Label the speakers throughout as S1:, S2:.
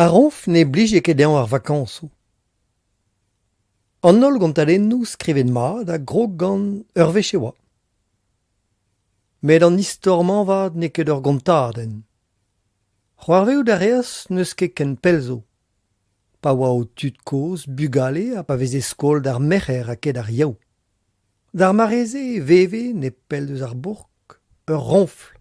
S1: Ar roñfl ne blije ket dezhañ ar vakañsoù. An holl gontadennoù skrivet mat a grog gant ur wech e oa. Met an istor-mañ avat n'eo ket ur gontadenn. C'hoarvezout a reas n'eus ket ken pell zo. Pa oa ho tud-kozh bugale ha pa veze skol d'ar Merc'her ha ket d'ar Yaou. D'ar mare-se e veve, nepell eus ar bourk, ur roñfl.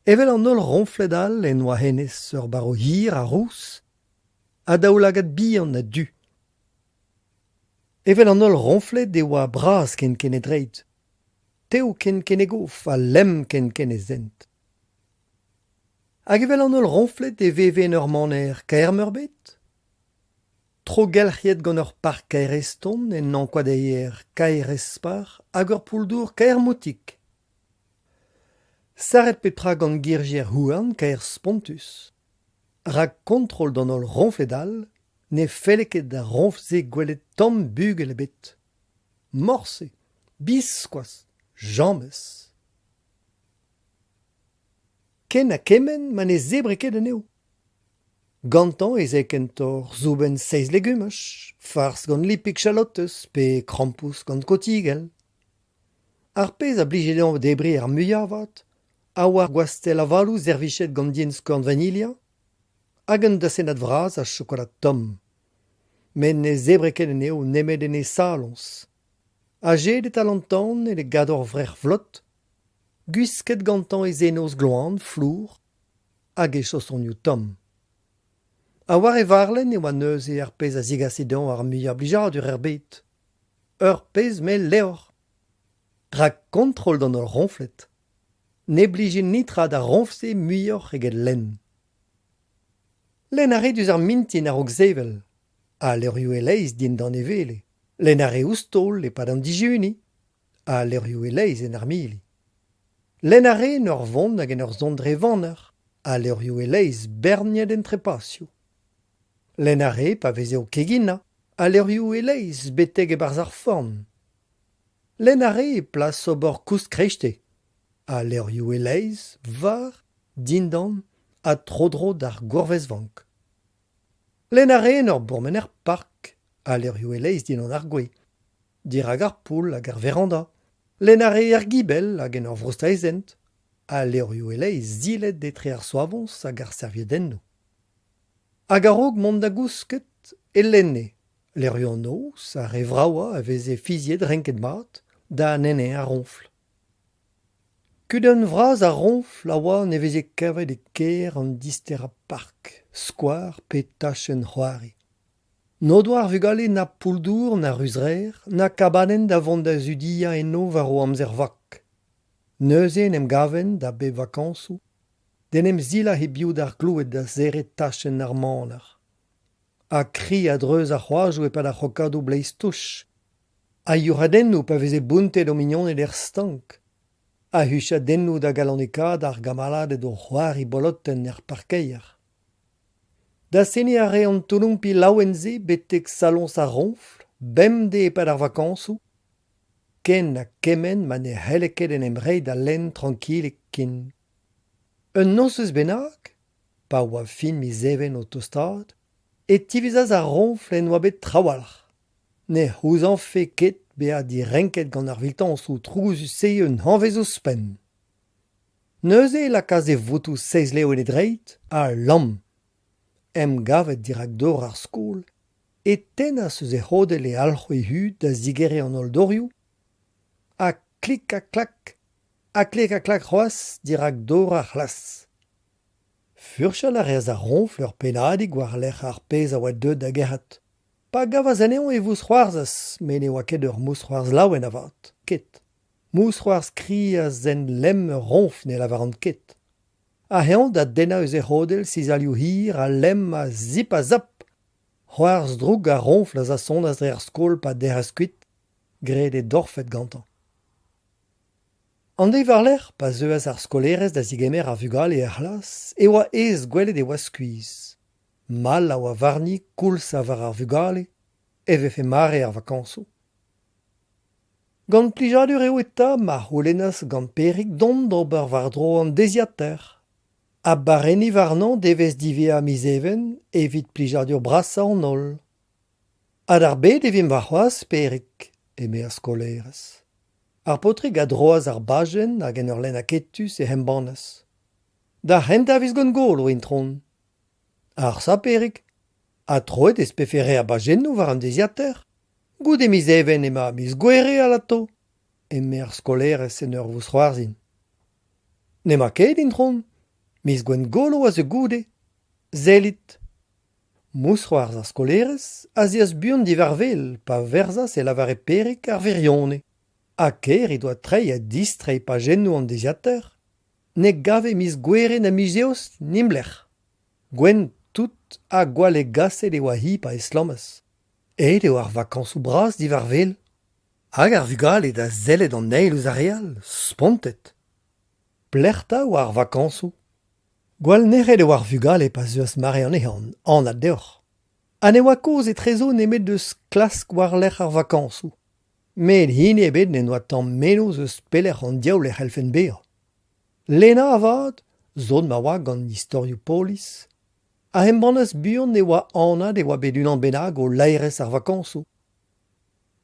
S1: Evel an holl roñfled all en doa hennezh ur barv hir ha rous ha daoulagad bihan ha du. Evel an holl roñfled e oa bras ken-ken e dreid, tev ken-ken e gof ha lemm ken-ken e zent. Hag evel an holl roñfled e veve en ur maner kaer-meurbet. Trogelc'hiet gant ur park kaer-eston ennañ koadeier kaer-espar hag ur poull-dour kaer-moutik. Sarret pep tra gant girjier houarn kaer-spontus. Rak kontrol d'an holl roñfled all ne felle ket d'ar roñfl-se gwelet tamm bugel ebet. Morse, biskoazh, james. Ken ha kement ma ne zebre ket anezho. Gantañ ez ae kentoc'h soubenn seizh legumaj, farz gant lipig chalotez pe krampouezh gant kotigell. Ar pezh a blije dezhañ debriñ ar muiañ avat a oa ar gwastell avaloù servijet gant dienn-skorn vanilha hag un dasennad vras a chokolad tomm. Met ne zebre ket anezho nemet en e saloñs. Azeet e-tal an tan en e gador-vrec'h vlot, gwisket gantañ e zenoz gloan flour hag e chosonioù tomm. Ha war e varlenn e oa neuze ar pezh a zigase dezhañ ar muiañ blijadur er bed. Ur pezh mell levr. Rak kontrol d'an holl roñfled. Ne blije netra d'ar roñfl-se muioc'h eget lenn. Lenn a rae diouzh ar mintin a-raok sevel, ha levrioù e-leizh dindan e wele. Lenn a rae ouzh taol e-pad an dijuniñ, ha levrioù e-leizh en armili. Lenn a rae en ur vont hag en ur zont dre vaner, ha levrioù e-leizh berniet en trepasioù. Lenn a rae pa veze o keginañ, ha levrioù e-leizh betek e-barzh ar forn. Lenn a rae e plas ober kousk-kreisteiz, ha levrioù e-leizh war, dindan ha tro-dro d'ar gourvezvank. Lenn a rae en ur bourmen er park, ha levrioù e-leizh dindan ar gwez, dirak ar poull hag ar veranda. Lenn a rae er gibell hag en ur vroustaezhent, ha levrioù e-leizh zilet etre ar soavoñs hag ar serviedennoù. Hag a-raok mont da gousket e lenne levrioù an noz ar re vravañ a veze fiziet renket mat da neneñ ar roñfl. Kudenn vras ar roñfl a oa ne veze kavet e kêr an disterañ park, skwar pe tachenn c'hoari. N'o doa ar vugale na poull-dour na ruzreer na kabanenn da vont da zudiañ eno war o amzer vak. Neuze en em gavent da bep vakañsoù d'en em silañ hebiou d'ar gloued da serret tachenn ar maner. Ha kri a-dreuz ar c'hoajoù e-pad ar c'hrokadoù bleiz-touch. Ha youc'hadennoù pa veze bountet o mignoned er stank. Ha huchadennoù da galonekaat ar gamaladed o c'hoari bolotenn er parkeier. Da seniñ a rae an tolompi laouen-se betek saloñs ar roñfl, bemdez e-pad ar vakañsoù, ken ha kement ma ne c'helle ket en em reiñ da lenn trankilik ken. Un nozvezh bennak, pa oa fin miz Even o tostaat, e tivizas ar roñfl en doa bet trawalc'h. Ne c'houzañvfe ket bezañ direnket gant ar viltañsoù trouzus-se un hañvezh ouzhpenn. Neuze e lakaas e votoù seizh lev en e dreid ha lamm. Emgavet dirak dor ar skol e tennas eus e c'hodell e alc'hwez-hud da zigeriñ an holl dorioù ha klik-ha-klak ha klik-ha-klak c'hoazh dirak dor ar c'hlas. Furchal a reas ar roñfl ur pennadig war-lerc'h ar pezh a oa deuet da gerc'hat. Pa gavas anezhañ e vousc'hoarzhas met ne oa ket ur mousc'hoarzh laouen avat, ket. Mousc'hoarzh kri a sent lemm ur roñfl ne lavaran ket. Ha eñ da dennañ eus e c'hodell sizalioù hir ha lemm ha zip-ha-zap. C'hoarzh drouk ar roñfl a zassonas dre ar skol pa dec'has kuit, graet e dorfed gantañ. An deiz war-lerc'h, pa zeuas ar skolaerez da zegemer ar vugale er c'hlas, e oa aes gwelet e oa skuizh. Mall a oa warni koulz ha war ar vugale e vefe mare ar vakañsoù. Gant plijadur eo eta ma c'houlennas gant Pêrig dont d'ober war-dro an deiziataer. Ha barrenniñ warnañ devezh diwezhañ miz Even evit plijadur brasañ an holl. Ha d'ar bed e vimp warc'hoazh, Pêrig, eme ar skolaerez. Ar paotrig a droas ar bajenn hag en ur lenn aketus ec'h embannas. D'ar c'hentañ viz Gwengolo, itron. Arsa, Pêrig, ha troet ez pefe re a bajennoù war an deiziataer ? Goude miz Even emañ miz Gouere alato, eme ar skolaerez en ur vousc'hoarzhin. N'emañ ket, itron. Miz Gwengolo a zeu goude. Sellit. Mousc'hoarzh ar skolaerez az eas buan diwar wel pa verzas e lavare Pêrig ar wirionez. Ha kaer he doa treiñ ha distreiñ pajennoù an deiziataer, ne gave miz Gouere na miz Eost neblec'h. Gwenn tout ha gwall hegaset e oa-hi pa estlammas. Aet eo ar vakañsoù bras diwar wel. Hag ar vugale da sellet an eil ouzh ar re all, spontet. Pelec'h 'ta e oa ar vakañsoù ? Gwall nec'het e oa ar vugale pa zeuas mare an ehan, anat deoc'h. Ha ne oa kaoz etrezo nemet eus klask war-lerc'h ar vakañsoù. Met hini ebet n'en doa tamm mennozh eus pelec'h an diaoul e c'hellfent bezañ. Lena avat, sot ma oa gant istorioù polis, a embannas buan e oa anat e oa bet unan bennak o laerezh ar vakañsoù.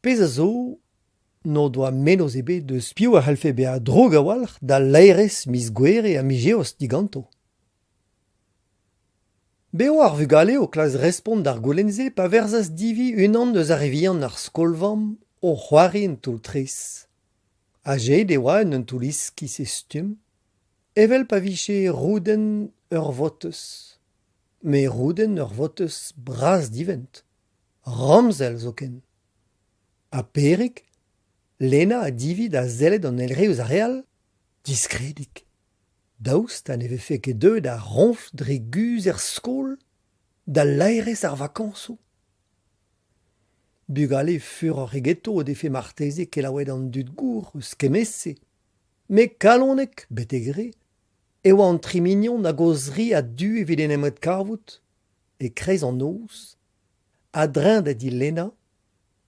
S1: Pezh a zo, n'o doa mennozh ebet eus piv a c'hallfe bezañ drouk a-walc'h da laerezh miz Gouere ha miz Eost diganto. Bev ar vugale o klask respont d'ar goulenn-se pa verzas Divi unan eus ar re vihan ar skol-vamm o c'hoari un taol-tres. Azeet e oa en un toull iskis e stumm, evel pa vije roudenn ur votez, met roudenn ur votez bras-divent. Ramzel zoken. Ha Pêrig, Lena ha Divi da sellet an eil re ouzh ar re all, diskredik. Daoust ha ne vefe ket deuet ar roñfl dre guzh er skol da laerezh ar vakañsoù ? Bugale furoc'h egeto o defe marteze kelaouet an dud gour eus kement-se. Met kalonek, betek re, e oa an tri mignon hag o zri a-du evit en em adkavout, e-kreiz an noz, A-dreñv da di Lena,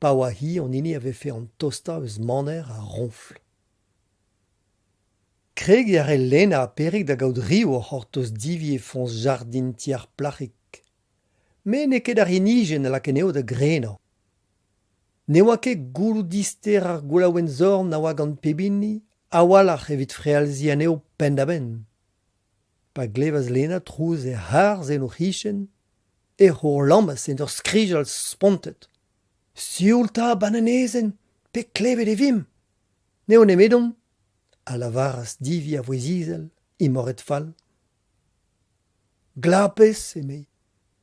S1: pa oa-hi an hini a vefe an tostañ eus maner ar roñfl. Kregiñ a rae Lena ha Pêrig da gaout riv o c'hortoz Divi e foñs jardin ti ar plac'hig. Met n'eo ket ar yenijenn a lak anezho da grenañ. Ne oa ket gouloù dister ar goulaouenn-zorn a oa gant pep hini a-walc'h evit frealziñ anezho penn-da-benn. Pa glevas Lena trouz he c'harzh en o c'hichen e c'hourlammas en ur skrijal spontet. Sioul 'ta, bananezenn, pe klevet e vimp ! N'eo nemedon, a lavaras Divi a vouezh izel, imoret fall. Glapez, emezi,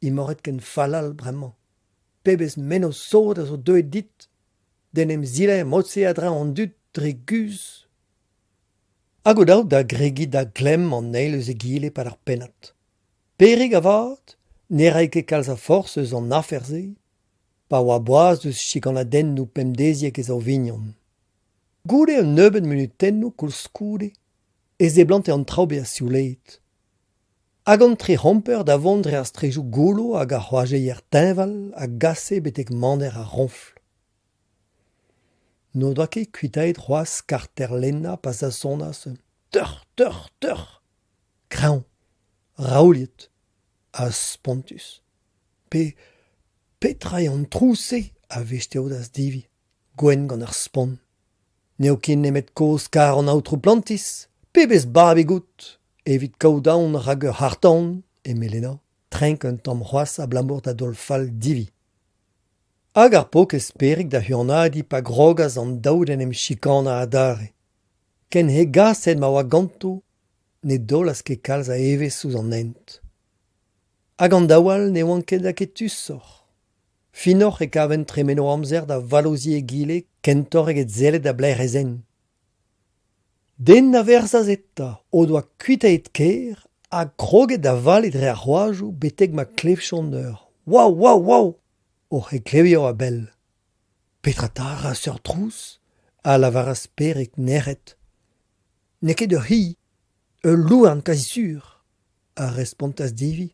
S1: imoret ken fall all bremañ. Pebezh mennozh sot a zo deuet dit d'en em zilañ mod-se a-dreñv an dud dre guzh. Hag o-daou da gregiñ da glemm an eil eus egile e-pad ar pennad. Pêrig avat ne rae ket kalz a forzh eus an afer-se pa oa boas eus chikanadennoù pemdeziek e zaou vignon. Goude un nebeud munutennoù koulskoude e seblante an traoù bezañ sioulaet. Hag an tri c'homper da vont dre ar straedoù goullo hag ar c'hoajeier teñval a gase betek maner ar roñfl. N'o doa ket kuitaet c'hoazh karter Lena pa zassonas un teuc'h teuc'h teuc'h kreñv, raouliet ha spontus. Pe petra eo an trouz-se a vesteodas Divi, gwenn gant ar spont. N'eo ket nemet kozh karr an aotrou Plantis, pebezh babig out evit kaout aon rak ur c'harr-tan, eme Lena, trenk un tamm c'hoazh abalamour da daol fall Divi. Hag ar paourkaezh Pêrig da huanadiñ pa grogas an daou d'en em chikanañ adarre. Ken hegaset ma oa ganto ne daolas ket kalz a evezh ouzh an hent. Hag an daou all ne oant ket aketusoc'h. Finoc'h e kavent tremen o amzer da vallozhiñ egile kentoc'h eget sellet a-blec'h ez int. Den na verzas eta o doa kuitaet kêr ha kroget da vale dre ar c'hoajoù betek ma klevjont ur Waou waou waou oc'h hekleviañ a-bell. Petra 'ta a ra seurt trouz ? a lavaras Pêrig nec'het. N'eo ket ur c'hi, ul louarn kazi sur, a respontas Divi,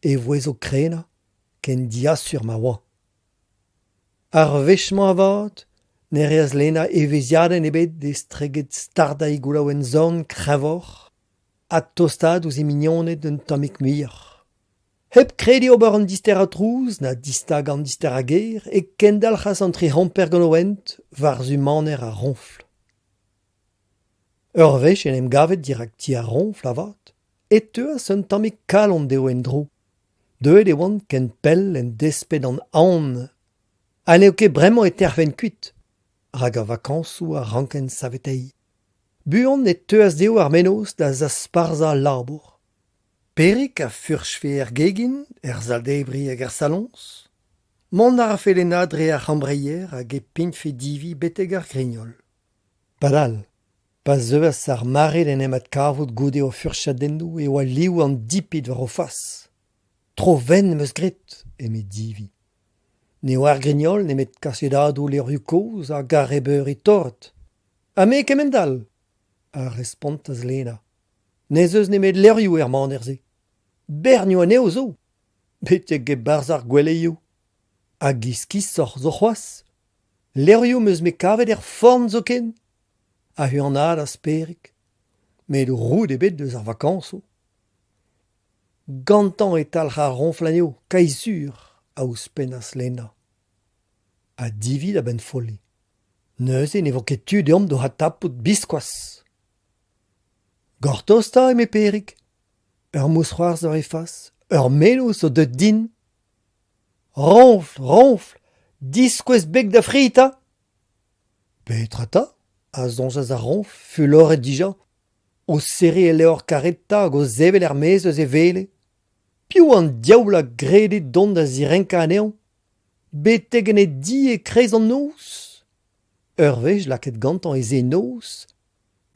S1: e vouezh o krenañ, ken diasur ma oa. Ar wech-mañ avat ne reas Lena evezhiadenn ebet estreget stardañ he goulaouenn-zorn kreñvoc'h. ha tostaat ouzh he mignoned un tammig muioc'h. Hep krediñ ober an disterañ trouz na distagañ an disterañ ger e kendalc'has an tri c'homper gant o hent war-zu maner ar roñfl. Ur wech en em gavet dirak ti ar roñfl avat e teuas un tammig kalon dezho en-dro. Deuet e oant ken pell en desped d'an aon ha n'eo ket bremañ e tec'hfent kuit, rak ar vakañsoù a rankent saveteiñ. Buan e teuas dezho ar mennozh da zasparzhañ al labour. Perig a furchfe er gegin, er sal-debriñ hag er saloñs. Mont a rafe Lena dre ar c'hambreier hag e pignfe Divi betek ar grignol. Padal, pa zeuas ar mare d'en em adkavout goude o furchadennoù e oa liv an dipit war o fas. Tro wenn 'm eus graet, eme Divi. Ne oa er grignol nemet kasedadoù levrioù kozh hag arrebeuri torret. Ha me kemend-all, a respontas Lena. N'ez eus nemet levrioù er maner-se. Bernioù anezho zo, betek e-barzh ar gweleioù. Hag iskisoc'h zo c'hoazh. Levrioù 'm eus-me kavet er forn zoken, a huanadas Pêrig. Met roud ebet eus ar vakañsoù. Gantañ e talc'h ar roñfl anezho, kae-sur, a ouzhpennas Lena. Ha Divi da bennfolliñ. Neuze ne vo ket tu deomp d'o adtapout biskoazh. Gortoz 'ta, eme Pêrig. Ur mousc'hoarzh war e fas, ur mennozh zo deuet din. Roñfl, roñfl, diskouez beg da fri 'ta ! Petra 'ta ? a soñjas ar roñfl, fuloret dija, o serriñ e levr karetañ hag o sevel er-maez eus e wele. Piv an diaoul a grede dont da zirenkañ anezhañ ? Betek en e di e-kreiz an noz ? Ur wech lakaet gantañ e se-noz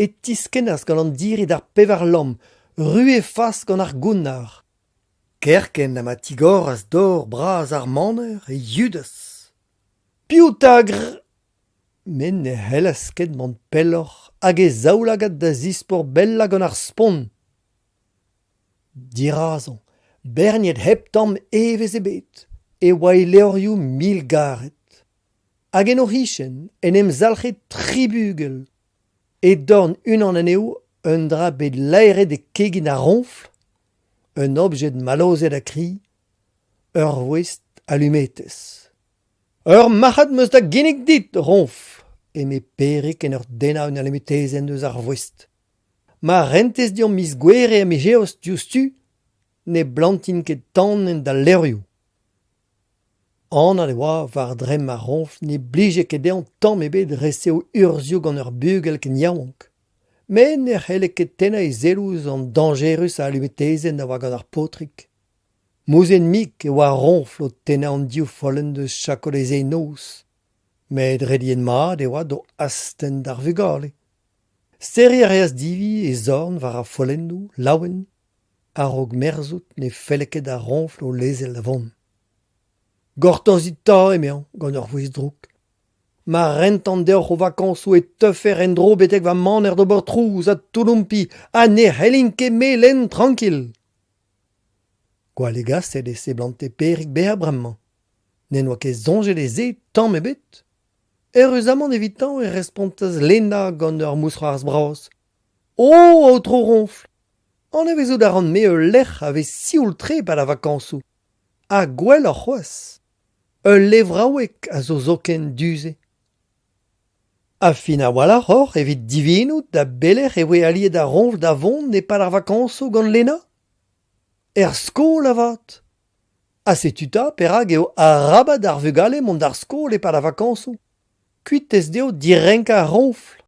S1: e tiskennas gant an diri d'ar pevar-lamm, ruz e fas gant ar gounnar. Kerkent ha ma tigoras dor bras ar maner e yudas. Piv 'ta gr… Met ne c'hellas ket mont pelloc'h hag e zaoulagad da zispourbellañ gant ar spont. Dirazañ, berniet hep tamm evezh ebet, e oa e levrioù milgaret. Hag en o c'hichen en em zalc'he tri bugel. E dorn unan anezho un dra bet laeret e kegin ar roñfl, un objed mallozhet ha kri, ur voest alumetez. Ur marc'had 'm eus da ginnig dit, roñfl, eme Pêrig en ur dennañ un alumetezenn eus ar voest. Ma rentez deomp miz Gouere ha miz Eost diouzhtu, ne blantin ket tan en da levrioù. Anat e oa war dremm ar roñfl ne blije ket dezhañ tamm ebet resev urzhioù gant ur bugel ken yaouank. Met ne c'helle ket tennañ e selloù eus an dañjerus a alumetezenn a oa gant ar paotrig. Mouzhet-mik e oa ar roñfl o tennañ an div follenn eus chakod e zeiz-noz. Met rediet-mat e oa d'o astenn d'ar vugale. Serriñ a reas Divi e zorn war ar follennoù, laouen, a-raok merzout ne felle ket d'ar roñfl o lezel da vont. Gortozit 'ta, emezañ gant ur vouezh drouk. Ma rentan deoc'h ho vakañsoù e teufec'h en-dro betek va maner d'ober trouz ha touloumpiñ ha ne c'hellin ket me lenn trankil. Gwallegaset e seblante Pêrig bezañ bremañ. N'en doa ket soñjet e se tamm ebet. Eüruzamant evitañ e respontas Lena gant ur mousc'hoarzh bras. O, aotrou Roñfl, anavezout a ran-me ul lec'h a vez sioul-tre e-pad ar vakañsoù. Ha gwelloc'h c'hoazh, ul levraoueg a zo zoken du-se. Ha fin a-walc'h oc'h evit divinout da belec'h e voe aliet ar roñfl da vont e-pad ar vakañsoù gant Lena ? Er skol avat ! Ha setu 'ta perak eo arabat d'ar vugale mont d'ar skol e-pad ar vakañsoù, kuitez dezho direnkañ ar roñfl.